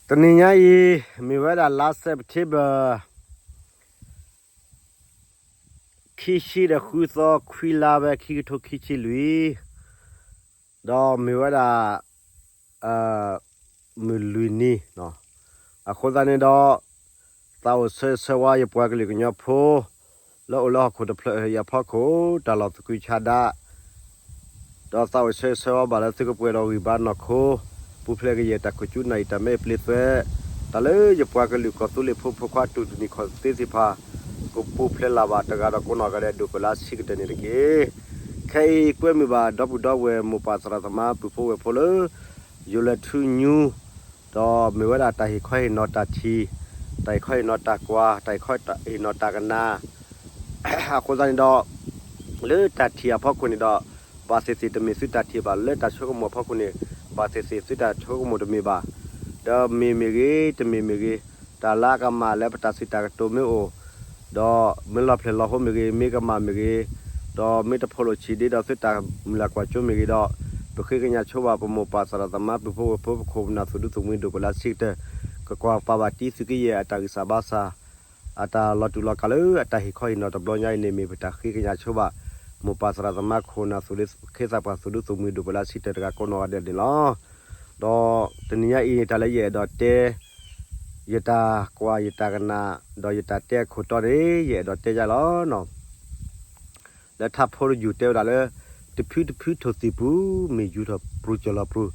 တနံၤညါအံၤ မ့ၢ်ဝဲဒၣ်လါစဲးပထ့ဘၢၣ် ခံဆံဒီးဃုသီ ခွံလါဝဲ ခံကထိခံဆံလွံၢ်, ဒီးမ့ၢ်ဝဲဒၣ် မုၢ်လွံၢ်နံၤ, အဃိသတးန့ၣ်ဒီး သးအိၣ်ဆၢဂ့ၤဆၢဝါ ယပှၤကလုာ်ကညီဖိ လၢအိၣ်လၢဟီၣ်ခိၣ်တဖျၢၣ်အံၤအဖီခိၣ် တၢ်လီၢ်သကုၤဆါဒး ဒီးသးအိၣ်ဆၢဂ့ၤဆၢဝါဘၣ်လၢသုကပှဲၤဒီးဂံၢ်ဘါနီၢ်ခိ ပူၤဖျဲးကယဲၢ်တၢ်ခိၣ်ကၠူနၢ်အံၤ တၢ်မ့ၢ်ပျ့သွဲ တၢ်လၢယပှၤကလုာ်ကီၢ်သူလ့ၤဖိ ဖိခွါတူၢ်တနံၣ်ခီၣ်သ့ၣ်တဖၣ် ကပူၤဖျဲးလၢ်ဘၣ်တဂၤဒီးကိးနီၢ်ဂၤဒဲး ဒိၣ်ကလါဆံးကတၢၢ်န့ၣ်တက့ၢ်. ခဲအံၤကွဲမုာ်ဘၣ် ဒီပုၢ်ဒီဝဲၢ် မိၢ်ပၢ်သရၣ်သမါ ပုၢ်ဖိဝဲၢ်ဖိလၢ ယိၤလဲၤထူညူ ဒီးမ့ၢ်ဝဲဒၣ်တၢ်ဟ့ၣ်ခီဟ့ၣ်နီၤတၢ်ထံၣ်, တၢ်ဟ့ၣ်ခီဟ့ၣ်နီၤတၢ်ကွၢ်, တၢ်ဟ့ၣ်နီၤတၢ်ကနၣ် အဃိသတးန့ၣ်ဒီး လၢတၢ်ထံၣ်အဖီခိၣ်န့ၣ်ဒီး ဘၣ်သ့ၣ်သ့ၣ်တမ့ၢ်သုတၢ်ထံၣ်ဘၣ်, လၢတၢ်ဆိကမိၣ်အဖီခိၣ်န့ၣ် ဘၣ်သ့ၣ်သ့ၣ်သုတၢ်ဆိကမိၣ်တမ့ၢ်ဘၣ်. ဒီးမ့ၢ်မ့ၢ်ဂ့ၤ တမ့ၢ်မ့ၢ်ဂ့ၤ, တၢ်လၢအကမၣ်လၢပတၢ်စံးတၢ်ကတိၤမ့ၢ်အိၣ်, ဒီးမ့ၢ်လီၤဖျဲၣ်လီၤဟိမ့ၢ်ဂ့ၤ, မ့ၢ်ကမၣ်မ့ၢ်ဂ့ၤ, ဒီးမ့ၢ်တဖိးလိာ်ဆံးဒ့ဒီးသုတၢ်မုၢ်လၢ်ကွၢ်စိမ့ၢ်ဂ့ၤဒီး ပဃ့ကညးဆိဘၣ် ပမိၢ်ပၢ်သရၣ်သမါ ပုၢ်ဖိဝဲၢ်ဖိ ပခိၣ်ပနၢ်သူၣ်ဒူသးမုာ် ဒိၣ်ကလါဆံးကတၢၢ် ကကွၢ်ပာ်ဘၣ်တံသုးကယဲၢ်အတၢ်ဂံၢ်စၢ်ဘါစၢ် အတၢ်လီၤတူာ်လီၤကာ်လၢအတၢ်ဟ့ၣ်ခီဟ့ၣ်နီၤတဘျီညါအံၤန့ၣ် မ့ၢ်ပတၢ်ဃ့ကညးဆိဘၣ် မိၢ်ပၢ်သရၣ်သမါ ခိၣ်နၢ်သူၣ်ဒူ ခ့သးပှၢ်သူၣ်ဒူသးမုာ် ဒိၣ်ကလါဆံးကတၢၢ်တဂၤကိးနီၢ်ဂၤဒဲးန့ၣ်လီၤ. ဒီးတနံၤညါအံၤန့ၣ် တၢ်လၢယအဲၣ်ဒိးတဲ ယတၢ်ကွၢ်ယတၢ်ကနၣ် ဒီးယတၢ်တဲအခိၣ်တီန့ၣ် ယအဲၣ်ဒိးတဲယၤလီၤ. လၢထါဖိတယုၢ်တဲဝဲဒၣ်လၢ တဖုတဖုထိၣ်သံၣ်ပူၤ မ့ၢ်ယူၤထီၣ်ပြူၤကၠီၤလီၤပြူၤ,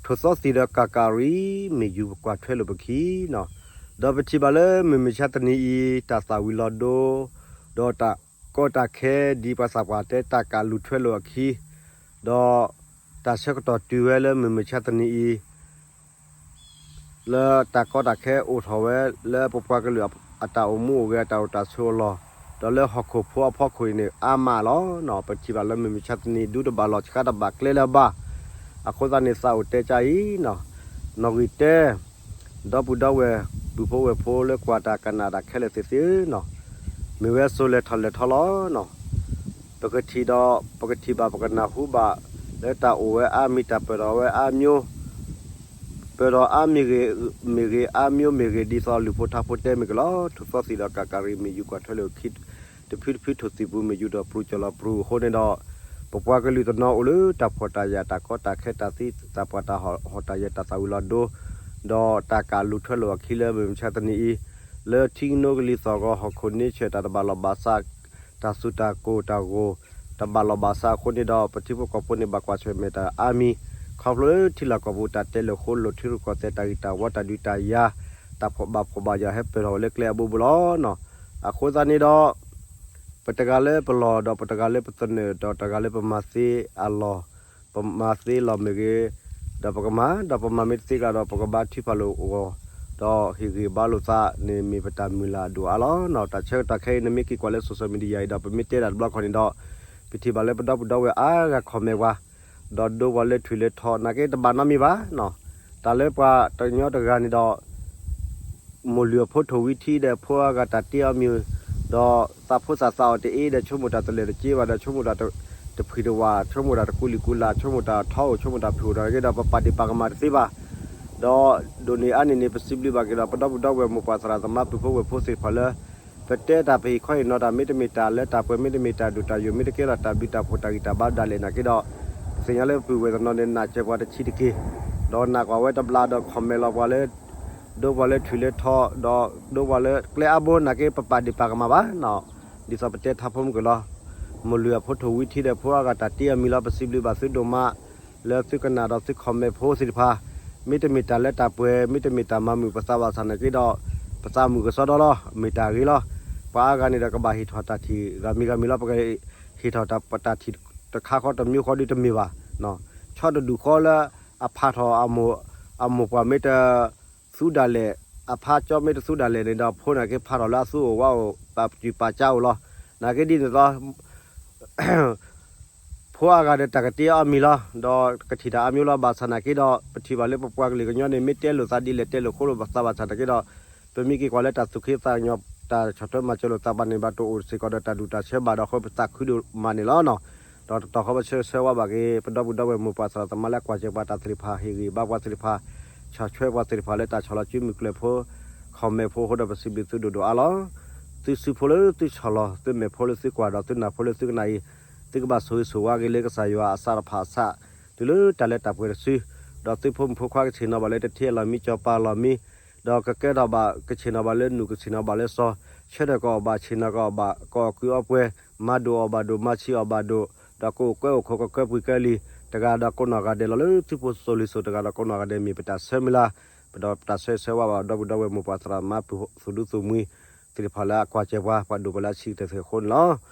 ထိၣ်သီသံၣ်ဒီးကၣ်ကၣ်ရံၣ် မ့ၢ်ယူၤကွၢ်ထွဲလိာ်ပခံနီၤ. ဒီးပထံၣ်ဘၣ်လၢမုၢ်မဆါတနံၤအံၤ တၢ်သၣ်ဝံၤလီၤဒိ ဒီးတၢ်ကီတၢ်ခဲ ဒ်ပှၤသးပှၢ်တဲ တၢ်ကၣ်လူၤထွဲလိာ်အခံ, ဒီးတၢ်ဆၢကတီၢ်တုၤဝဲလၢမုၢ်မဆါတနံၤအံၤ လၢတၢ်ကီတၢ်ခဲအိၣ်ထီၣ်ဝဲ လၢပပှၤကလုာ်အတၢ်အိၣ်မူအိၣ်ဂဲၤ အတၢ်အိၣ်တၢ်ဆိးအလီၢ်, ဒီးလၢဟီၣ်ခိၣ်ဖိအဖီခိၣ်အံၤန့ၣ် အါမးလီၤ. ပထံၣ်ဘၣ်လၢမုၢ်မဆါတနံၤ ဒူတဘၣ်လီၢ်ဆှါတဘၣ်ကျဲလၢၤဘၣ်. အဃိသတးန့ၣ် သးအိၣ်တဲကါအံၤနီၤ, နီၣ်ဂံၢ်တဲ ဒီပုၢ်ဒီဝဲၢ် ပုၢ်ဖိဝဲၢ်ဖိလၢကွၢ်တၢ်ကနၣ်တၢ်ခဲလၢာ်သ့ၣ်သ့ၣ်နီၤ, မ့ၢ်ဝဲစိၤလဲၤထီၣ်လဲၤထီလီၤနီၤ. ပကထံၣ်ဒီး ပကထံၣ်ဘၣ် ပကနၢ်ဟူဘၣ် လၢတၢ်အိၣ်ဝဲအါမံၤ တၢ်ပၢၢ်ထီၣ်ဝဲအါမံၤ ပၢၢ်ထီၣ်အါမံၤဂ့ၤ မ့ၢ်ဂ့ၤ အါမံၤမ့ၢ်ဂ့ၤ ဒ်သိးလုၢ်ဖိထါဖိတဲမ့ၢ်ကလီၤ ထိၣ်သီသံၣ်ဒီးကၣ်ကၣ်ရံၣ် မ့ၢ်ယူၤကွၢ်ထွဲလိာ်ခံ တဖုတဖုထိၣ်သံၣ်ပူၤ မ့ၢ်ယူၤထီၣ်ပြူၤကၠီၤလီၤပြူၤအဃိန့ၣ်ဒီး ပပှၤကလုာ်တနီၤအိၣ်လၢတၢ်ဖှီၣ်တၢ်ယာ် တၢ်ကီတၢ်ခဲ တၢ်သံတၢ်ပှၢ် တၢ်ဟီၣ်တၢ်ယၢၤ တၢ်သၣ်ဝံၤလီၤဒိ ဒီးတၢ်ကၣ်လူၤထွဲလိာ်အခံလၢမုၢ်မဆါတနံၤအံၤ လၢထံကနိကလံၤသီၣ်ဂီၤ ဟီၣ်ခိၣ်န့ဆၢၣ် တၢ်တဘၣ်လီၢ်ဘၣ်စး တၢ်စူၢ်တၢ်ကိၢ်တၢ်ဂီၤ တဘၣ်လီၢ်ဘၣ်စးအဃိန့ၣ်ဒီး ပထံဖိကီၢ်ဖိန့ၣ် ဘၣ်ကွၢ်ဆၢၣ်မဲာ်တၢ်အါမံၤ ခီဖျိလၢထံလီၢ်ကီၢ်ပူၤ တၢ်တဲလိာ်ဃိလိာ် ထံရူၢ်ကီၢ်သဲး တၢ်ဂံၢ်တၢ်ဝီ တၢ်ဒုးတၢ်ယၤ တၢ်ဖှီၣ်ဘၣ်ဖှီၣ်ဘၣ်ယာ် ဟဲပၢၢ်ထီၣ်ဝဲလၢကျဲအဘိဘိလီၤ. အဃိသတးန့ၣ်ဒီး ပတဂၤလၢပလီၢ်ဒီး ပတဂၤလၢပသနၢၣ်ဒီး တဂၤလၢပမၤသ့အလီၢ် ပမၤသ့လီၢ်မ့ၢ်ဂ့ၤ, ဒီးပကမၤ ဒီးပမၤမ့ၢ်တသ့ကျါဒီး ပကဘါထုကဖၣ်လိာ်အဂီၢ်, ဒီးဟ့ၣ်ဂံၢ်ဘါလိာ်သးန့ၣ် မ့ၢ်ပတၢ်မုၢ်လၢ်အဒိၣ်အါလီၤ. တၢ်ဆၢကတီၢ်ခဲအံၤန့ၣ် မ့ၢ်က့ၤကွၢ်လၢ social media အံၤဒီး ပမ့ၢ်တဲဒၣ်တဘျီခီန့ၣ်ဒီး ပထံၣ်ဘၣ်လၢပဒီပုၢ်ဒီဝဲၢ်အါဂၤ comment ပှၤ ဒီးဒိပှၤလၢထွံၣ်လၢထီ နာ်က့တဘၣ်နီတမံၤဘၣ်နီၤ. တၢ်လၢပှၤတညီတဂၤန့ၣ်ဒီး မိၢ်လုၢ်အဖိထိၣ်ဝံထံဒီး ဖိအါဂၤတၢ်တ့အီၤမံၤ, ဒီးသးဖိသၣ်သးအီၣ်တအ့ဒီး ဆိကမိၣ်တၢ်တလၢာ်တက့ဘၣ်ဒီး ဆိကမိၣ်တၢ်တဖှံတဝး ဆိကမိၣ်တၢ်တကူလံာ်ကူလၤ ဆိကမိၣ်တၢ်ထီအိၣ် ဆိကမိၣ်တၢ်ဖုၣ်အိၣ်ဒီး နာ်က့ဒီး ပပာ်ဒ့ၣ်ပာ်ကမၣ်တသ့ဘၣ်. ဒီးဒိၣ်န့ၢ်အါန့ၢ်န့ၣ် ပစံးဘျုးဘၣ်က့ၤဒီး ပဒီပုၢ်ဒီဝဲၢ်မိၢ်ပၢ်သရၣ်သမါ ပုၢ်ဖိဝဲၢ်ဖိသ့ၣ်တဖၣ်လၢ ပတဲတၢ်ပဟ့ၣ်ခီဟ့ၣ်နီၤတၢ် မ့တမ့ၢ်တၢ်လၢတၢ်ပှဲၤ မ့တမ့ၢ်တၢ်ဒိၣ်တၢ်ယိာ် မ့တကဲထီၣ်တၢ်ဘျုးတၢ်ဖှိၣ်တၢ်ဂံၢ်တၢ်ဘါဒၣ်လဲာ်နာ်က့ဒီး ပသ့ၣ်ညါလၢပပုၢ်ဝဲၢ်တနီၤန့ၣ် နာ်စၢၤပှၤတဆံးတက့ၢ်, ဒီးနာ်ကွၢ်ဝဲတဘျီဒီး comment လီၤပှၤလၢ ဒိပှၤလၢထွံၣ်လၢထီ ဒီးဒိပှၤလၢကျဲအါဘိ နာ်က့ပပာ်ဒ့ၣ်ပာ်ကမၣ်ဘၣ်နီၤ. ဒ်သိးပတဲထါဖိမုၢ်ကလီၤ မိၢ်လုၢ်အဖိထိၣ်ဝံထံဒီး ဖိအါဂၤတၢ်တ့အီၤမံၤလီၤ ပစံးဘျုးဘၣ်သုဒိၣ်မး လၢသုကနၣ်ဒီးသု comment ဖိသ့ၣ်တဖၣ် မ့တမ့ၢ်တၢ်လၢတၢ်ပှဲၤ မ့တမ့ၢ်တၢ်မၤမုာ်ပသးဘၣ်ဆၣ်နာ်က့ဒီး ပသးမုာ်ကစီဒီလီၤ မ့ၢ်တၢ်ဂ့ၤလီၤ. ပှၤအါဂၤန့ၣ်ဒီးကဘၣ်ဟ့ၣ်ထီၣ်တၢ်ထံၣ်ဂၤမံၤဂၤမံၤလီၤ ပကဟ့ၣ်ထီၣ်တၢ်ထံၣ်တခါဃီတမံၤဃီဒုတမ့ၢ်ဘၣ် ဆီတဒူၣ်ဃီလၢအဖးထီၣ်အမိၢ်ပှၢ်မ့ၢ်တ သူဒၣ်လဲာ် အဖါကၠီမ့ၢ်တသူဒၣ်လဲာ်န့ၣ်ဒီး ဖိနာ်က့ဖးထီၣ်လၢအသူအိၣ်ဝါအိၣ် ပာ်စုၣ်ပာ်ကၠါအိၣ်လီၤ. နာ်က့ဒ်န့ၣ်လီၤ ဖိအါဂၤဒီးတၢ်ကတ့အီၤမံၤလီၤ ဒီးကထံၣ်တၢ်အါမံၤလီၤ ဘၣ်ဆၣ်နာ်က့ဒီး ပထံၣ်ဘၣ်လၢပပှၤကလုာ်ကညီန့ၣ် မ့ၢ်တဲလိာ်သးဒ်လဲၣ်တဲလိာ်ဃိလိာ်ပသးဘၣ်ဆၣ်နာ်က့ဒီး ပမ့ၢ်က့ၤကွၢ်လၢတၢ်သူၣ်က့သးကညီၤ တၢ်ဆီၣ်ထွဲမၤစၢၤလိာ်သးဘၣ်န့ၣ် ဘၣ်တအိၣ်စ့ၢ်ကီးဒီးတၢ်ဒူၣ်တၢ်ဆၢဘၣ်ဒီး အဃိပသးခုဒိၣ်မးန့ၣ်လီၤ. ဒီးတတီၤဃီပဆၢဂ့ၤဆၢဝါဘၣ်က့ၤ ပဒီပုၢ်ဒီဝဲၢ်မိၢ်ပၢ်သရၣ်သမါလၢကွၢ်စၢၤပှၤတၢ်သ့ၣ်တဖၣ် ဟ့ၣ်ဂံၢ်ဘါပှၤသ့ၣ်တဖၣ် ဆှၢပှၤသ့ၣ်တဖၣ်လၢတၢ်ဆီၣ်လီၤစုမုၢ်ကျၢၢ်ဖိ comment ဖိအဃိဒီး ပစံးဘျုးသုဒိၣ်ဒိၣ်အါလီၤ. သုစုဖိလၢသုဆီၣ်လီၤ သုမဲာ်ဖိလၢသုကွၢ်ဒီးသုနၢ်ဖိလၢသုကနၣ်အံၤ သုကဘၣ်ဆိၣ်ဂ့ၤဆိၣ်ဝါက့ၤလၢကစၢ်ယွၤအစးတဖၣ်အဆၢ တုၤလၢတၢ်လၢတၢ်ပှဲၤတစု, ဒီးသုဖိမုၣ်ဖိခွါကဆ့ၣ်နီၤဘၣ်လၢတထံအလီၢ်မံ ကၠီၤပၤအလီၢ်မံ, ဒီးကကဲထီၣ်ဘၣ် ကဆ့ၣ်နီၤဘၣ်လၢနူၢ် ကဆ့ၣ်နီၤဘၣ်လၢစီၤ, ဆၢထၢၣ်ကအီၣ်ဘၣ် ဆ့ၣ်နီၤကအီၣ်ဘၣ် ကအီၣ်ကုးအီပှဲၤ, မၤဒိၣ်အီၣ်ဘၣ်ဒိၣ် မၤဆံးအီၣ်ဘၣ်ဒိၣ်, ဒီးကအိၣ်ကွဲအိၣ်ခိးကကဲပှံၤကဲလံၤ, တဂၤဒီးကိးနီၢ်ဂၤဒဲးလီၤလၢသုဖိစိၤလံၤစိၤ တဂၤဒီးကိးနီၢ်ဂၤဒဲးမ့ၢ်ပတၢ်ဆၢမုၢ်လၢ်, ပဒီးပတၢ်ဆၢဂ့ၤဆၢဝါဘၣ်ဒီပုၢ်ဒီဝဲၢ်မိၢ်ပၢ်သရၣ်သမါ ပသူၣ်ဒူသးမုာ် သ့ၣ်တဖၣ်လၢအကွၢ်စၢၤပှၤ ပှၤဒိၣ်ပှၤလၢအဆံးကတၢၢ်သ့ၣ်အဃိန့ၣ်လီ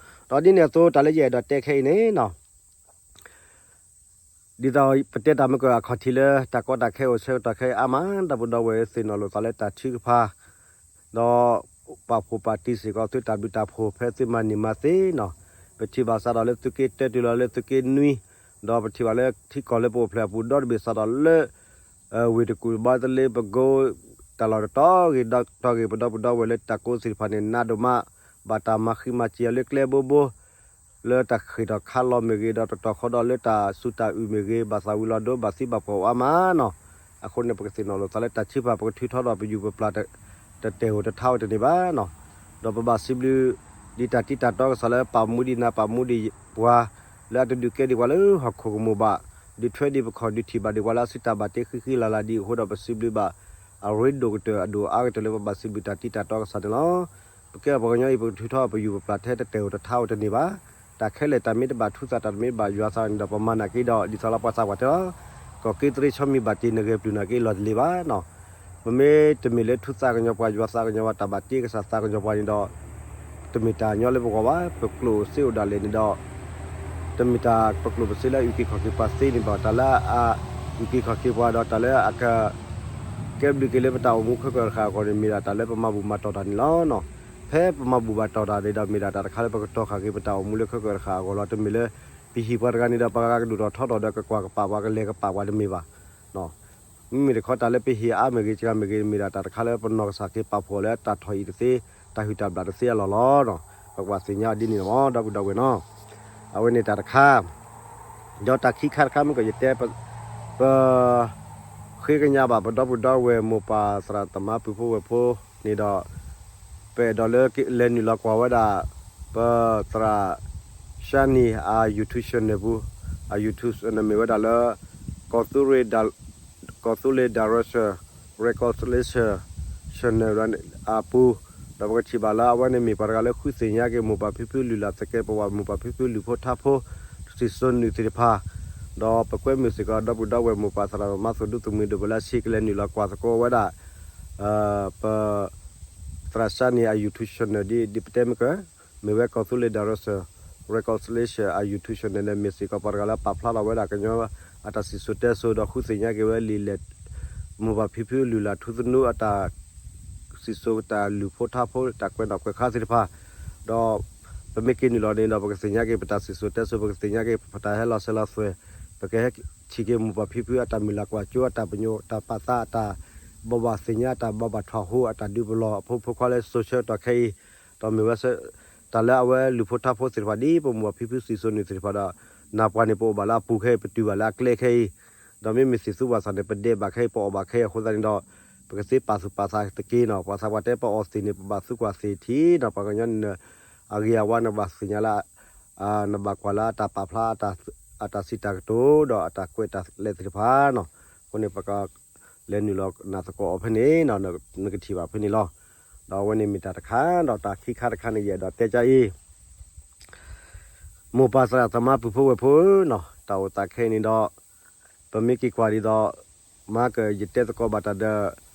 ၤ. ဒီးဒ်န့ၣ်အသိး တၢ်လၢယအဲၣ်ဒိးတဲခဲအံၤန့ၣ်နီၤ ဒ်သိးပတဲတၢ်မုၢ်ကၢၢ်အခီၣ်ထံးလၢ တၢ်ကီတၢ်ခဲအိၣ်ဆၢကတီၢ်ခဲအံၤအါမး ဒီပုၢ်ဒီဝဲၢ်သ့ၣ်နီၣ်လိာ်သးလၢတၢ်ထုကဖၣ် ဒီးပာ်ဖှိၣ်ပာ်တံၢ်စ့ၢ်ကီးသုတၢ်ဘျုးတၢ်ဖှိၣ်ဖဲသုမၤန့ၢ်မၤသ့နီၤ, ပထံၣ်ဘၣ်စးထီၣ်လၢသုးက့တၢတုၤလီၤလၢသုးက့နွံ, ဒီးပထံၣ်ဘၣ်လၢထံကီၢ်လၢပအိၣ်ဖျဲၣ်အပူၤဒီတဘ့ၣ်စးထီၣ်လၢ ဝ့ၢ်တကူၣ်ဘါတလ့ပကိ တၢ်လီၢ်တတီၤဂ့ၤဒီးတတီၤဂ့ၤ ပဒီပုၢ်ဒီဝဲၢ်လၢတၢ်ကိးသ့ၣ်တဖၣ်န့ၣ် နးဒိၣ်မး, ဘၣ်တၢ်မၤဃံမၤစၢၤအီၤလၢကျဲဘိဘိ လၢတၢ်ဃ့ၢ်ထီၣ်ခးလီၤမ့ၢ်ဂ့ၤ ဒီးတတီၤဃီဒီးလၢတၢ်စူၢ်တၢ်အုၣ်မ့ၢ်ဂ့ၤ ဘၣ်သးဝံၤလီၤဒိ ဘၣ်သံဘၣ်ပှၢ်အိၣ်အါမးနီၤ, အဃိန့ၣ် ပကသ့ၣ်နီၣ်လိာ်သးလၢတၢ်ထုကဖၣ် ပကထုးထီဒီးပယူၢ်ပပျၢ် တတဲာ်ဧိၤတထါဧိၤတန့ၢ်ဘၣ်နီၤ, ဒီးပဘၣ်စံးဘျုး ဒ်တၢ်တံၢ်တၢ်တီကစၢ်လၢပာ်မူဒံးနၤပာ်မူဒံးပှၤ လၢအတဒုးကဲဒံးပှၤလၢဟီၣ်ခိၣ်ကမူၣ်ဘၣ်, ဒုးထွဲဒံးပခီၣ် ဒုးထံၣ်ဘၣ်ဒံးပှၤလၢအစုတၢ်ဘၣ်တ့ဃံဃံလၤလၤဒံးအဃိဒီး ပစံးဘျုးဘၣ် အရ့ဒိၣ်ကတၢၢ်အဒိၣ်အါကတၢၢ်လၢပဘၣ်စံးဘျုးတၢ်တံၢ်တၢ်တီကစၢ်န့ၣ်လီၤ. ပကဲပှၤကညီအံၤ ပကထုးထီၣ်ပယူၢ်ပပျၢ်ထဲတတဲာ်ဧိၤတထါဧိၤတန့ၢ်ဘၣ်, တၢ်ခဲလၢာ်တၢ်မ့ၢ်တဘၣ်ထူသး တၢ်တမ့ၢ်ဘၣ်ယွၤသးန့ၣ်ဒီး ပမၤနာ်က့ဒီး ဒ်သိးလၢပှၤသးပှၢ်တဲလီၤ, ကီၢ်က့တရံးဆီမံၤဘၣ်တ့ၢ် နဂဲၤပျုၢ်နာ်က့လီၤတလ့ၤဘၣ်နီၤ ပမ့ၢ်တမ့ၢ်လၢထူသးကညီၤပှၤ ယွၤသးကညီၤပှၤ တၢ်ဘၣ်တ့ကစၢ်သးကညီၤပှၤန့ၣ်ဒီး တမ့ၢ်တၢ်ညီလၢပဂီၢ်ဘၣ်, ပကျိၣ်စ့အိၣ်ဒၣ်လဲာ်န့ၣ်ဒီး တမ့ၢ်တၢ်ပကျိၣ်ပစ့လၢအအုၣ်က့ၤခီၣ်က့ၤပှၤသ့န့ၣ်ဘၣ်, တၢ်လၢအအုၣ်က့ၤခီၣ်က့ၤပှၤဒီး တၢ်လၢအက ကဲဘျုးက့ၤလၢပတၢ်အိၣ်မူခဲကၢၣ်တဃာ်အဂီၢ်န့ၣ် မ့ၢ်ဒၣ်တၢ်လၢပမၤဘူၣ်မၤတီၢ်တၢ်န့ၣ်လီၤ. ဖဲပမၤဘူၣ်မၤတီၢ်တၢ်န့ၣ်ဒီး မ့ၢ်ဒၣ်တၢ်တခါလၢပကတီၤဃာ်က့ၤပတၢ်အိၣ်မူလၢခဲကၢၣ်တဃာ်အဂီၢ်လီၤ. တမ့ၢ်လၢ ပဟံၣ်ပှၤတဂၤန့ၣ်ဒီး ပှၤဂၤကဒိၣ်ထီၣ်ထီထီၣ်ဒီး ကကွၢ်ကပာ်ပှၤ ကလဲၤကပာ်ပှၤတမ့ၢ်ဘၣ် မ့မ့ၢ်တခီ တၢ်လၢပဟ့ၣ်အါမ့ၢ်ဂ့ၤ စှၤမ့ၢ်ဂ့ၤ မ့ၢ်ဒၣ်တၢ်တခါလၢပနီၢ်ကစၢ်က့ၤပာ်ဖှိၣ်လၢတၢ်ထီၣ်အံၤတသ့, တၢ်ဟုၣ်တၢ်ဘျၣ်တသ့အလီၢ်လီၤ. ပကဘၣ်သ့ၣ်ညါဒ်န့ၣ်လီၤ ဒီပုၢ်ဒီဝဲၢ်နီၤ. အဝဲန့ၣ်တၢ်တခါ, ဒီးတၢ်ခံခါတခါမ့ၢ်ကီး ယတဲ ပ ပဃ့ကညးဘၣ် ပဒီပုၢ်ဒီဝဲၢ်မိၢ်ပၢ်သရၣ်သမါပုၢ်ဖိဝဲၢ်ဖိန့ၣ်ဒီး ပအဲၣ်ဒိးလၢလဲၤနုာ်လီၤကွၢ်ဝဲဒၣ် ပသရၣ် Shani အ YouTube channel ပူၤ, အ YouTube channel မ့ၢ်ဝဲဒၣ်လၢ ကီၢ်သူလ့ၤ Direction Reconciliation Channel အပူၤ, ဒီးပကထံၣ်ဘၣ်လၢအဝဲန့ၣ်မ့ၢ်ပှၤတဂၤလၢဃုသ့ၣ်ညါက့ၤ မိၢ်ပၢ်ဖံဖုလုၢ်လၢ်သကဲးပဝး မိၢ်ပၢ်ဖံဖုလုၢ်ဖိထါဖိ စံၣ်စိၤနုာ်သ့ၣ်တဖၣ်, ဒီးပကွဲမုာ်စ့ၢ်ကီး ဒီပုၢ်ဒီဝဲၢ်မိၢ်ပၢ်သရၣ်သမါ သူၣ်ဒူသးမုာ်ဒိၣ်ပလၢဆံး ကလဲၤနုာ်လီၤကွၢ်သကိးဝဲဒၣ် ပ သရၣ် Shani အ YouTube channel ဒ်ပတဲမ့ၢ်က မ့ၢ်ဝဲကီၢ်သူလ့ၤ Direction Reconciliation အ YouTube channel န့ၣ် မ့ၢ်စ့ၢ်ကီးပှၤတဂၤလၢပာ်ဖျါထီၣ်ဝဲဒၣ်ကညီအတၢ်စံၣ်စိၤတဲစိၤ ဒီးဃုသ့ၣ်ညါက့ၤဝဲလံာ်လဲၢ် မိၢ်ပၢ်ဖံဖုလုၢ်လၢ်ထူသနူအတၢ်စံၣ်စိၤ တၢ်လုၢ်ဖိထါဖိ တၢ်ကွဲးနီၣ်ကွဲးဃါသ့ၣ်တဖၣ်, ဒီးပမ့ၢ်က့ၤနုာ်လီၤန့ၣ်ဒီး ပကသ့ၣ်ညါက့ၤပတၢ်စံၣ်စိၤတဲစိၤ ပကသ့ၣ်ညါက့ၤပတၢ်ဟဲလီၤစၢၤလီၤသွဲၣ်, ပကဟဲထံၣ်က့ၤမိၢ်ပၢ်ဖံဖုအတၢ်မုၢ်လၢ်ကွၢ်စိ အတၢ်ပညိၣ် တၢ်ပာ်သး အတၢ်ဘိးဘၣ်သ့ၣ်ညါ အတၢ်ဘိးဘၣ်ထွဲဟူ အတၢ်ဒုးပလီၢ်အဖိမုၣ်ဖိခွါလၢစိၤဆၢကတီၢ်ခဲအံၤ, ဒီးမ့ၢ်ဝဲ တၢ်လၢအဝဲလုၢ်ဖိထါဖိသ့ၣ်တဖၣ် ဒ်ပမိၢ်ပၢ်ဖံဖုစံၣ်စိၤနုာ်သ့ၣ်တဖၣ်ဒီး နၢ်ပှၤန့ၣ် ပအိၣ်ဘၣ်လၢအပူၤခဲအံၤ ပတုၤဘၣ်လၢအကျဲခဲအံၤ, ဒီးမ့မ့ၢ်သ့ၣ်သူပှၤသးန့ၣ် ပဒဲးဘးခဲအံၤ ပအီၣ်ဘၣ်ခဲအံၤအဃိသတးန့ၣ်ဒီး ပကသ့ပာ်သူၣ်ပာ်သးတက့ၢ်နီၤ, ပှၤသးပှၢ်တဲပအီၣ်သ့ၣ်န့ၣ် ပဘၣ်သူကွၢ်သ့ၣ်ထံနီၤ, ပှၤကညီန့ၣ် အဂ့ၤအဝါန့ၣ်ဘၣ်သ့ၣ်ညါလၢ နဘၣ်ကွၢ်လၢအတၢ်ပာ်ဖျါ အတၢ်စံးတၢ်ကတိၤ ဒီးအတၢ်ကွဲးတၢ်လဲသ့ၣ်တဖၣ်နီၤ, အဃိန့ၣ် ပကလဲၤနုာ်လီၤနၢ်သကိးအီၤဖဲန့ၣ် နကထံၣ်ဘၣ်ဖဲန့ၣ်လီၤ. ဒီးအဝဲန့ၣ်မ့ၢ်တၢ်တခါ ဒီးတၢ်ခံခါတခါန့ၣ် ယအဲၣ်ဒိးတဲကအံၤ မိၢ်ပၢ်သရၣ်သမါပုၢ်ဖိဝဲၢ်ဖိဧၢနီၤ, တၢ်အိၣ်သးခဲအံၤန့ၣ်ဒီး ပမ့ၢ်က့ၤကွၢ်ဒ်သိး မၤက ယတဲသကိးဘၣ်တၢ်ဒီး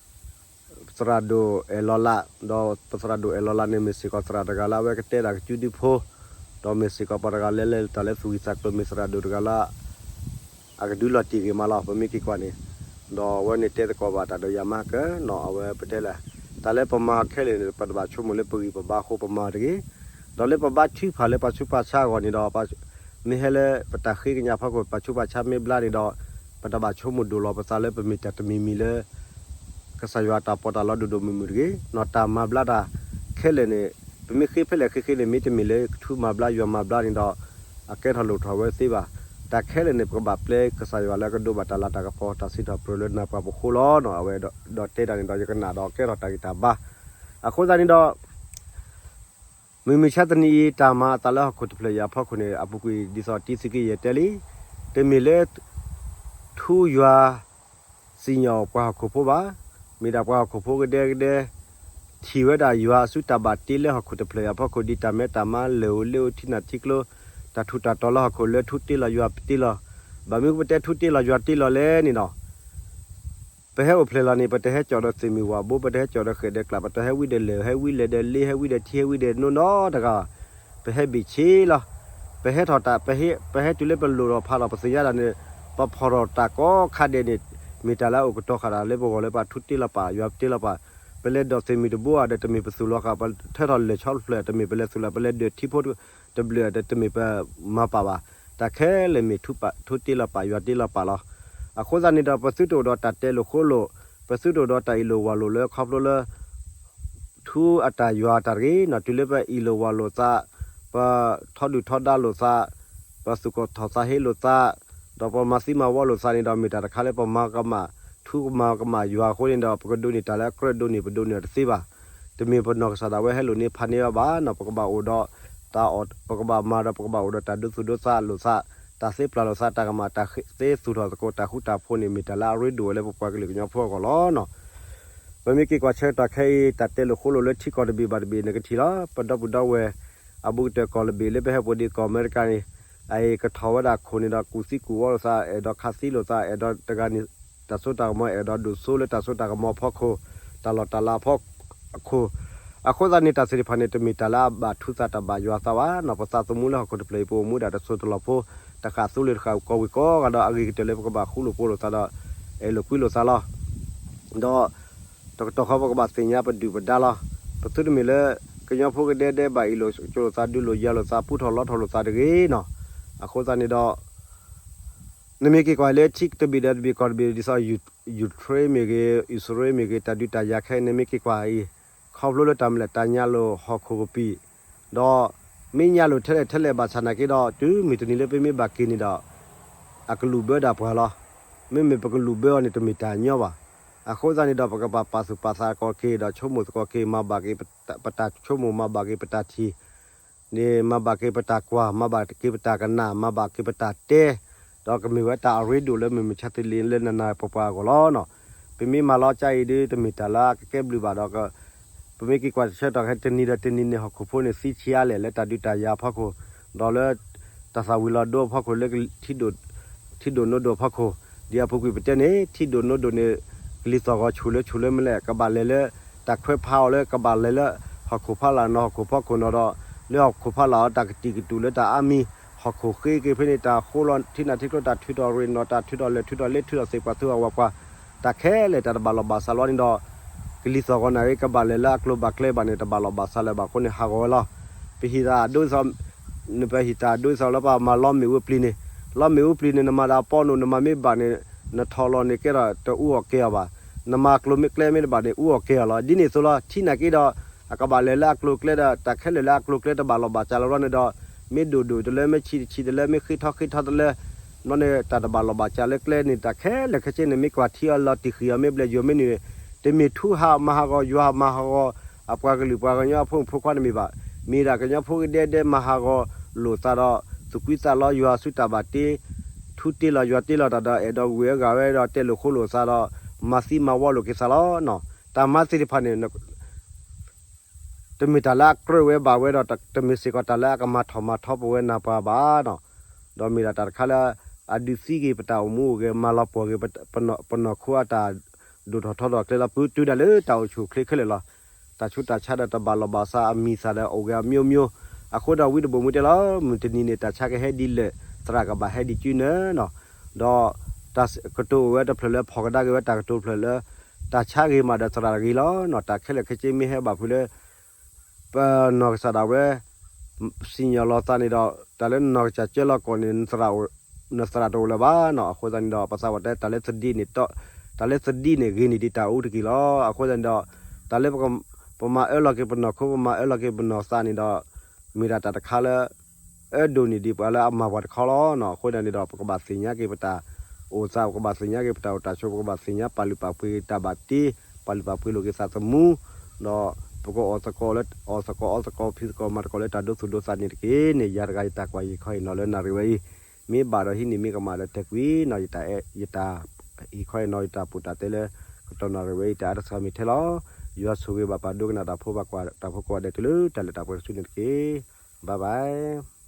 သရၣ်ဒိၣ်အဲၣ်လီၤလး, ဒီးပသရၣ်ဒိၣ်အဲၣ်လီၤလးန့ၣ် မ့ၢ်စ့ၢ်ကီးသရၣ်တဂၤလၢအဝဲကတဲဒၣ်ကစုဒုဖိ, ဒီးမ့ၢ်စ့ၢ်ကီးပှၤတဂၤလၢလဲၤတၢ်လၢသူၣ်ဝံၣ်သးကျိၤ မ့ၢ်သရၣ်ဒိၣ်တဂၤလၢ အကဒုးလီၤတံၢ်ဂ့ၤမးလီၤ ပမ့ၢ်က့ၤကွၢ်န့ၣ်, ဒီးအဝဲန့ၣ်တဲသကိးဘၣ်တၢ်ဒီးယၤမၤကနီၤ အဝဲပတဲလၢ တၢ်လၢပမၤခဲလၢာ်န့ၣ် ပတဘၣ်ဆိကမိၣ်လၢပဂံၢ်ပဘါအဃိပမၤတဂ့ၤ, ဒီးလၢပဘါထုကဖၣ်လၢပှၤဆူးပှၤဆါအဂီၢ်န့ၣ်ဒီး မ့ၢ်ဟဲလၢပတၢ်ဃ့ကညးဖီခိၣ် ပှၤဆူးပှၤဆါမ့ၢ်ဘျါန့ၣ်ဒီး ပတဘၣ်ဆိကမိၣ်ဒိၣ်လီၤပသးလၢပမ့ၢ်တၢ်တမံၤမံၤလၢ ကစၢ်ယွၤတၢ်ပီးတၢ်လီဒိၣ်ဒိၣ်မုၢ်မုၢ်တဂ့ၤ, နီၢ်တၢ်မၤဘျါတၢ်ခဲလၢာ်န့ၣ် ပမ့ၢ်ဃ့ဖဲလဲၣ်ဃ့ဃ့န့ၣ် မ့တမ့ၢ်လၢထူမၤဘျါယွၤမၤဘျါန့ၣ်ဒီး အကဲထီၣ်လိၣ်ထီၣ်ဝဲသ့ဘၣ်. တၢ်ခဲလၢာ်န့ၣ် ပကဘၣ်ပျဲကစၢ်ယွၤလၢကဒိးဘၣ်တၢ်လၤတၢ်ကပီၤ တၢ်စံးထီၣ်ပတြၢၤလၢနၢ်ပှၤပဃိလီၤနီၤ. အဝဲဒီးတဲတၢ်န့ၣ်ဒီး ယကနၣ်ဒီးကဲထီၣ်တၢ်ဂံၢ်တၢ်ဘါ. အဃိသတးန့ၣ်ဒီး မုၢ်မဆါတနံၤအံၤ တၢ်မၤအသးလၢဟီၣ်ခိၣ်တဖျၢၣ်အံၤအဖီခိၣ်န့ၣ် အပူၤကွံာ်ဒ်သိးတံသုးက့ယဲၢ်တဲလံ, တမ့ၢ်လၢ ထူယွၤ စံၣ်ညီၣ်ပှၤဟီၣ်ခိၣ်ဖိဘၣ်. မ့ၢ်ဒၣ်ပှၤဟီၣ်ခိၣ်ဖိကဒဲကဒဲ ထံၣ်ဝဲဒၣ်ယွၤအစုတၢ်ဘၣ်တ့လၢဟီၣ်ခိၣ်တဖျၢၣ်အံၤအဖီခိၣ် ဒ်တၢ်မဲတၢ်မါ လၢၢ်ဧိၤလ့အိၣ် ထံနၢ်ထံကျိ တၢ်ထူးတၢ်တီၤလၢဟီၣ်ခိၣ်လၢထူတ့လီၤယွၤတ့လီၤ. ဘၣ်မနုၤပတဲထူတ့လီၤယွၤတ့လီၤလဲၣ်န့ၣ်ဒီး ပဟဲအိၣ်ဖျဲၣ်လီၤန့ၣ် ပတဟဲကၠီၣ်ဒီးသ့ၣ်မုၢ်ဝၣ်ဘိ ပတဟဲကၠီၣ်ဒီးဃဲၣ်ဒီးကျး ပတဟဲဝံဒီးလၢၢ် ဟဲဝံလဲၤဒီးလ့ ဟဲဝံဒီးထံ ဟဲဝံဒီးနိနီတဂၤ ပဟဲဘ့ၣ်ဆ့လီၤ. ပဟဲထီၣ်တၢ် ပဟဲတုၤလၢပလိၣ်ထီၣ်ဖးထီၣ်ပသ့ၣ်ညါတၢ်န့ၣ် ပဖီၣ်ထီၣ်တၢ်ကိးခါဒဲးန့ၣ် မ့ၢ်တၢ်လၢအအိၣ်ကတီၤဃာ်တၢ်လၢပဂီၢ်လၢပှၤထူတ့လီၤပာ် ယွၤတ့လီၤပာ်. ပလဲၤဒိးသ့ၣ်မုၢ်တဘိဧါဒီး တမ့ၢ်ပသူၣ်လီၤဃာ် ပထၢထီၣ်လၢၢ်ဆီတဖျၢၣ် တမ့ၢ်ပလဲၤသူၣ်လီၤ ပလဲၤဒၢးထံဖိတဘျၢၣ်ဒီး တမ့ၢ်ပမၤပာ်ဘၣ်. တၢ်ခဲလၢာ်မ့ၢ်ထူတ့လီၤပာ် ယွၤတ့လီၤပာ်လီၤ. အဃိသတးန့ၣ်ဒီး ပသုတအိၣ်ဒီးတၢ်တဲလိာ်ဃိလိာ်, ပသုတအိၣ်ဒီးတၢ်အ့ၣ်လိာ်ဝၤလိာ်လၢခီဖျိလၢ ထူအတၢ်ယွၤတၢ်တဂ့ၤနီၤ တုၤလၢပအ့ၣ်လိာ်ဝၤလိာ်သး, ပထီဒုၣ်ထီဒါလိာ်သး, ပသူၣ်ကီၢ်ထီၣ်သးဟ့လိာ်သး, ဒီးပမၤသံမၤဝီလိာ်သးန့ၣ်ဒီး မ့ၢ်တၢ်တခါလၢပမၤကမၣ် ထူကမၤကမၣ်ယွၤအဃိန့ၣ်ဒီး ပကဒိးန့ၢ်တၢ်လၢအကြၢးဒိးန့ၢ် ပဒိးန့ၢ်အီၤတသ့ဘၣ်. တမ့ၢ်ပနီၢ်ကစၢ်ဒၣ်ဝဲဟဲလိာ်န့ၢ်ဖးန့ၢ်အီၤဘၣ်နီၤ ပကဘၣ်အိၣ်ဒီး တၢ်အီၣ် ပကဘၣ်မၤဒီး ပကဘၣ်အိၣ်ဒီးတၢ်ဒိသူၣ်ဒိသးလိာ်သး, တၢ်သ့ပျၢ်လိာ်သး တၢ်ကမၣ် တၢ်သ့သူၣ်ထီၣ်သကိး တၢ်ဃူတၢ်ဖိးန့ၣ် မ့ၢ်တၢ်လၢအရ့ဒိၣ်ဝဲလၢပပှၤကလုာ်ကညီဖိအဂီၢ်လီၤနီၤ. ပမ့ၢ်က့ၤကွၢ်ဆၢကတီၢ်ခဲအံၤ တၢ်တဲလိာ်ဃိလိာ်လၢထံကီၢ်တဘ့ၣ်ဘၣ်တဘ့ၣ် နကထံၣ်လီၤ. ပဒီပုၢ်ဒီဝဲၢ် အဘူးကတၢၢ်ကီၢ်တဘ့ၣ်လၢပဟဲပူၤဒ်ကီၢ်အမဲရကၤန့ၣ် အအံၤကထီၣ်ဝဲဒၣ်ခိၣ်န့ၣ်ဒီး ကူၣ်သံကူၣ်ဝီလိာ်သး အဲၣ်ဒိးခးသံလိာ်သး အဲၣ်ဒိးတဂၤန့ၣ် တၢ်စိတၢ်ကမီၤ အဲၣ်ဒိးဒိၣ်စိလၢတၢ်စိတၢ်ကမီၤအဖီခိၣ်, တၢ်လီၢ်တၢ်လၤအဖီခိၣ်, အဃိသတးန့ၣ် တၢ်သ့ၣ်တဖၣ်န့ၣ် တမ့ၢ်တၢ်လၢအဘၣ်ထူသးတၢ်ဘၣ်ယွၤသးဘၣ်နီၤ. ပသးသမူလၢဟီၣ်ခိၣ်တဖျၢၣ်အံၤ ပအိၣ်မူဒၣ်တစိၢ်တလီၢ်ဖိ, တဃၣ်သိလၢတဃၣ်ကီၢ်ဝံၤကိးဂၤဒီး အဂ့ၤကတၢၢ်လၢပကဘၣ်ဃူလိာ်ဖိးလိာ်သးဒီး အဲၣ်လိာ်ကွံလိာ်သးလီၤ. ဒီး တကတီၢ်ဃီပကဘၣ်သ့ၣ်ညါပဒုၣ်ပဒါလီၤ. ပသုတမ့ၢ်လၢ ကညီဖိကဒဲဒဲဘၣ်အ့ၣ်လိာ်ကၠိလိာ်သး ဒုးလိာ်ယၤလိာ်သး ပူထီၣ်လီထီၣ်လိာ်သးတဂ့ၤနီၤ. အဃိသတးန့ၣ်ဒီး နမ့ၢ်က့ၤကွၢ်လၢထံတဘ့ၣ်ဒီးတဘ့ၣ်ကီၢ်တဘ့ၣ် ဒ်သိး ယူၤခရ့ၣ် မ့ၢ်ဂ့ၤ အံၣ်စရ့လး မ့ၢ်ဂ့ၤ တၢ်ဒုးတၢ်ယၤခဲအံၤ နမ့ၢ်က့ၤကွၢ်အံၤ ခီဖျိလၢတၢ်မၤလၢတၢ်ညါလိာ်ဟီၣ်ခိၣ်ကပံာ် ဒီး မ့ၢ်ညါလိာ်ထဲလဲၣ်ထဲလဲၣ်ဘၣ်ဆၣ်နာ်က့ဒီး တုၤမုၢ်တနံၤလၢပမ့ၢ်ဘၣ်က့ၤန့ၣ်ဒီး အကလူၢ်ဘၢဒၣ်ပှၤလီၤ. မ့မ့ၢ်ပကလူၢ်ဘၢအီၤန့ၣ် တမ့ၢ်တၢ်ညီဘၣ်. အဃိသတးန့ၣ်ဒီး ပကဘၣ်ပာ်သူၣ်ပာ်သးသကိးက့ၤဒီး ဆိကမိၣ်သကိးက့ၤ မၤဘၣ်က့ၤပတၢ်ဆိကမိၣ် မၤဘၣ်က့ၤပတၢ်ထံၣ် န့ၣ် မၤဘၣ်က့ၤပတၢ်ကွၢ် မၤဘၣ်က့ၤပတၢ်ကနၣ် မၤဘၣ်က့ၤပတၢ်တဲ ဒီးကမ့ၢ်ဝဲတၢ်အရ့ဒိၣ်လၢမုၢ်မဆါတနံၤလၢနၤနၤပှၤပှၤအဂီၢ်လီၤနီၤ. ပမ့ၢ်မၤလီၤကါအံၤဒီး တမ့ၢ်တၢ်လၢအကကဲဘျုးဘၣ်ဒီး ပမ့ၢ်က့ၤကွၢ်ဆၢကတီၢ်ခဲအံၤ တနံၤဒီးတနံၤန့ၣ် ဟီၣ်ခိၣ်ဖိန့ၣ်သံဆံးအါလဲၣ် လၢတၢ်ဒုးတၢ်ယၤအဖီခိၣ်, ဒီးလၢ တၢ်သၣ်ဝံၤလီၤဒိအဖီခိၣ် လၢထံဒိၣ်နိဒိၣ်အဖီခိၣ်, ဒ်အပူၤကွံာ်ပတဲန့ၣ် ထံဒိၣ်နိဒိၣ်န့ၣ် ကလံၤသီၣ်ဂီၤဆူၣ်လၢဆူၣ်လၢမလဲၣ် ကဘၣ်လဲၤလၢ တၢ်ခွဲးဖးအီၤလၢ ကဘၣ်လဲၤလၢ ဟီၣ်ခိၣ်ဖီလာ် နီၢ်ဟီၣ်ခိၣ်ဖီခိၣ်နီၤဒီး လၢဟီၣ်ခိၣ်ဖီလာ်အီၤ တၢ်ကတံာ်ကတူာ်လၢတၢ်အါမံၤ ဟီၣ်ခိၣ်ဃ့က့ၤဖဲန့ၣ် တၢ်ဃိလီၤထံနၢ်ထံကျိ တၢ်ထုးထီၣ်ရ့ၣ်နီၣ် တၢ်ထုးထီၣ်လၢၢ် ထုးထီၣ်လ့ ထုးထီၣ်သ့ၣ်ပှၢ် ထုးထီၣ်ဝၣ်ပှၢ် တၢ်ခဲလၢာ်တၢ်တဘၣ်လီၢ်ဘၣ်စးလီၤန့ၣ်ဒီး ကလံၤသီၣ်ဂီၤန့ၣ်ဂ့ၤ ကဘၣ်လဲၤလၢအကျိၤဘၣ်ကျဲဘၣ်န့ၣ် တဘၣ်လီၢ်ဘၣ်စးလၢၤဘၣ်အဃိန့ၣ် ဟးဂီၤဝဲလီၤ. ပဟံးတၢ်အဒိ နပဟံးတၢ်အဒိ စၢလၢပမၤလီမ့ၣ်အူပျံၤန့ၣ်, လီမ့ၣ်အူပျံၤန့ၣ် နမၤဒီးအပီနိၣ် နမၤမ့ၢ်ဘၣ်န့ၣ် နထီၣ်လီၤန့ၣ်ကဲဒီးတအူအီၣ်ကဲအီၤဘၣ်, နမၤကျိၤမ့ၢ်ကျဲမ့ၢ်တဘၣ်န့ၣ် အူအီၣ်ကဲအီၤလီၤ. ဒ်န့ၣ်အသိးလီၤ ထံနာ်က့ဒီး အကဘၣ်လဲၤလၢအကျိၤကျဲဒီး တၢ်ခဲလၢာ်လၢအကျိၤကျဲတဘၣ်လီၢ်ဘၣ်စးလၢၤဘျီန့ၣ်ဒီး မ့ၢ်ဒိၣ်ဒိၣ်တလၢ မ့ၢ်ဆံးတဆံးတလၢ မ့ၢ်ဃ့ထီဃ့ထီတလၢ ဘျီန့ၣ် တၢ်တဘၣ်လီၢ်ဘၣ်စးလၢကျဲန့ၣ် တၢ်ခဲလၢာ်ခဲဆ့န့ၣ် မ့ၢ်ကွၢ်ထံအီၤလီၤတံၢ်ဃံးအီၤ မ့ၢ်ဘျဲၣ်ယိၤမ့ၢ်န့ၣ် တမ့ၢ်ထူဟးမၤဟးဂီၤ ယွၤဟးမၤဟးဂီၤ အပှၤကလုာ်ပှၤကညီအဖိမုၣ်ဖိခွါတမ့ၢ်ဘၣ်. မ့ၢ်ဒၣ်ကညီဖိကဒဲဒဲမၤဟးဂီၤလိာ်သးဒီး သူၣ်ကွံသးလီယွၤစုတၢ်ဘၣ်တ့ ထူတ့လီၤယွၤတ့လီၤတၢ်ဒီး အဲၣ်ဒိးဂုာ်အဂၤဝဲဒီးတဲလိာ်ဃိလိာ်သးဒီး မၤသံမၤဝီလိာ်က့ၤသးလီၤ. တၢ်မၤသ့ၣ်တဖၣ်န့ၣ် တမ့ၢ်တၢ်လၢအကြၢးဝဲဘၣ်ဝဲဒီး တမ့ၢ်စ့ၢ်ကီးတၢ်လၢအကမၤထီၣ်မၤထီပဝဲနၤပှၤဘၣ်နီၤ. ဒီးမ့ၢ်ဒၣ်တၢ်တခါလၢ အဒုးသံက့ၤပတၢ်အိၣ်မူအိၣ်ဂဲၤ မၤလီၤပှီၢ်က့ၤ ပနီၢ်ခိအတၢ်ဒိၣ်ထီၣ်ထီထီၣ်ကျဲလီၤ ပတုၤဒၣ်လၢတၢ်အိၣ်ဆူၣ်အိၣ်ချ့ခဲလၢာ်လီၤ. တၢ်ဆူးတၢ်ဆါဒီးတဘၣ်လီၢ်ဘၣ်စးအမံၤသၣ်ဒီးအိၣ်ဂဲၤအမျိုးမျိုး. အဃိဒီးဝံတဘိၣ်မူတဲလီၤ မုၢ်တနံၤန့ၣ် တၢ်ဆါကဟဲဒ်လဲၣ် သရၣ်ကဘၣ်ဟဲဒ်ကုန့ၣ်နီၤ. ဒီး တၢ်ကတိၤအိၣ်ဝဲတဖျၢၣ်လၢ ဖီၣ်ကဒါက့ၤဝဲတၢ်ကတိၤတဖျၢၣ်လၢ တၢ်ဆါဂ့ၤမးဒီးသရၣ်ဂ့ၤလီၤနီၤ. တၢ်ခဲလၢာ်ခဲဆ့မ့ၢ်ဟဲဘၣ်ဖုးလၢ ပနီၢ်ကစၢ်ဒၣ်ဝဲ စံၣ်ညီၣ်လီၤသးန့ၣ်ဒီး တၢ်လၢနနီၢ်ကစၢ်ကၢလီၤကီၢ်န့ၣ် နသရၣ်တအိၣ်လၢၤဘၣ်နီၤ. အဃိသတးန့ၣ်ဒီး ပသးပှၢ်တဲ တၢ်လၢသဒံးန့ၣ် တၢ်လၢသဒံးန့ၣ် ဂ့ၤန့ၢ်ဒံးတၢ်အူတက့ၢ်လီၤ. အဃိသတးန့ၣ်ဒီး တၢ်လၢ ပမၤအၢလီၤက့ၤပနီၢ်ခိ ပမၤအၢလီၤက့ၤပနီၢ်သးန့ၣ်ဒီး မ့ၢ်ဒၣ်တၢ်တခါလၢ အၢဒိၣ်န့ၢ်ဒံးပှၤလၢအမၤပှၤတခီလီၤနီၤ. အဃိန့ၣ်ဒီး ပကဘၣ်သ့ၣ်ညါက့ၤပတၢ်အိၣ်သး, ပကဘၣ်သ့ၣ်ညါက့ၤပတၢ်အိၣ်တၢ်ဆိး, ပကဘၣ်သ့ၣ်ညါပာ်လုၢ်ပာ်ပှ့ၤတၢ်ဘၣ်တ့, ပာ်လုၢ်ပာ်ပှ့ၤလိာ်က့ၤသးသမူ, ဒီးပကအီၣ်သကိးလၢ အီၣ်သကိးအီသကိးဖံးသကိးမၤသကိးလၢတၢ်ဒိသူၣ်ဒိသးန့ၣ်တက့ၢ်န့ၣ်, ယၤတဂၤယတၢ်ကွၢ်ယံာ်ခီအံၤနီၤလၢနၣ်ရံၣ်ဝဲအံၤ, မ့ၢ်ဘၣ်ဒီးဟံးန့ၢ်မ့ၢ်ကမၣ်ဒီးတဲာ်ကွံာ်နီၤ, ယတၢ်အဲၣ်ယတၢ်အံၤခီအံၤနီၤ, ယတၢ်ပူတၢ်တဲလၢ ကတီၢ်နၣ်ရံၣ်ဝဲအံၤ တၢ်အါတစှၤမ့ၢ်ထဲလီၤ. ယွၤဆိၣ်ဂ့ၤဘၣ်ပှၤဒိကနၣ်တၢ်ဖိဘၣ်ကွၢ်တၢ်ဖိကိးဂၤဒဲးတုၤလၢတၢ်လၢတၢ်ပှဲၤတစုန့ၣ်တက့ၢ်. Bye bye.